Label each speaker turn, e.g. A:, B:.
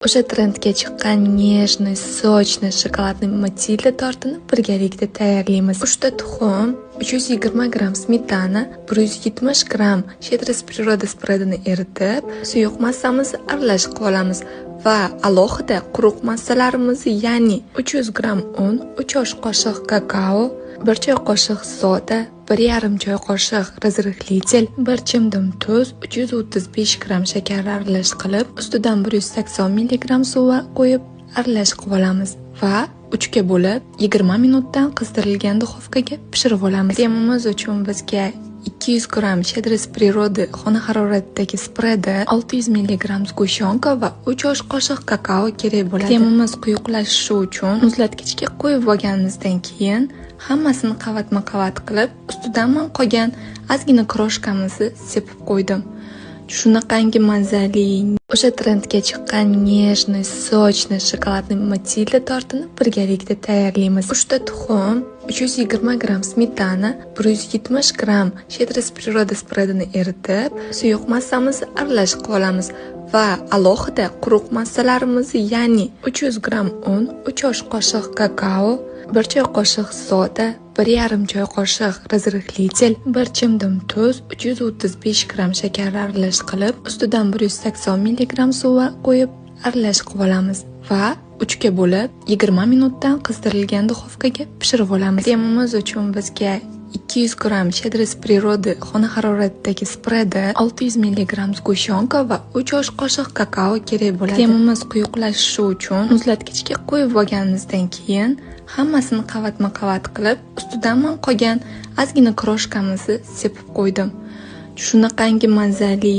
A: O'sha trendga chiqqan нежный, сочный шоколадный Matilda tortini birgalikda tayyorlaymiz. 3 ta tuxum, 320 gramm smetana, 170 gramm "Щедрость природы" spredini eritib, suyuq massamizni aralash qilib olamiz va alohida quruq massalarimizni, ya'ni 300 gramm un, 3 osh qoshiq kakao, 1 choy qoshiq soda, 1,5 choy qoshiq разрыхлитель, 1 chimdim tuz, 335 gramm shakar aralash qilib, ustidan 180 mg suv qo'yib aralash qilib olamiz va 3 ga bo'lib 20 minutdan qizdirilgan duxovkaga pishirib olamiz. Kremimiz uchun bizga 200 gramm "Щедрость природы" xona haroratidagi spredi, 600 mg сгущёнка va 3 osh qoshiq kakao kerak bo'ladi. Kremimiz quyuqlashishi uchun muzlatgichga qo'yib olganimizdan keyin hammasini qavatma-qavat qilib, ustidan man qolgan ozgina крошка mizni sepib qo'ydim. Shunaqangi mazali o'sha trendga chiqqan нежный, сочный шоколадный Matilda tortini birgalikda tayyorlaymiz. 3 ta tuxum, 320 gramm smetana, 170 gramm "Щедрость природы" spredini eritib, suyuq massamizni aralash qilib olamiz va alohida quruq massalarimizni, ya'ni 300 gramm un, 3 osh qoshiq kakao, 1 choy qoshiq soda, 1,5 choy qoshiq разрыхлитель, 1 chimdim tuz, 335 gramm shakar aralash qilib, ustidan 180 mg suv qo'yib aralash qilib olamiz va 3 ga bo'lib 20 minutdan qizdirilgan duxovkaga pishirib olamiz. Kremimiz uchun bizga 200 gramm "Щедрость природы" xona haroratidagi spredi, 600 mg сгущёнка va 3 osh qoshiq kakao kerak bo'ladi. Kremimiz quyuqlashishi uchun muzlatgichga qo'yib olganimizdan keyin hammasini qavatma-qavat qilib, ustidan man qolgan ozgina крошка mizni sepib qo'ydim. Shunaqangi mazali.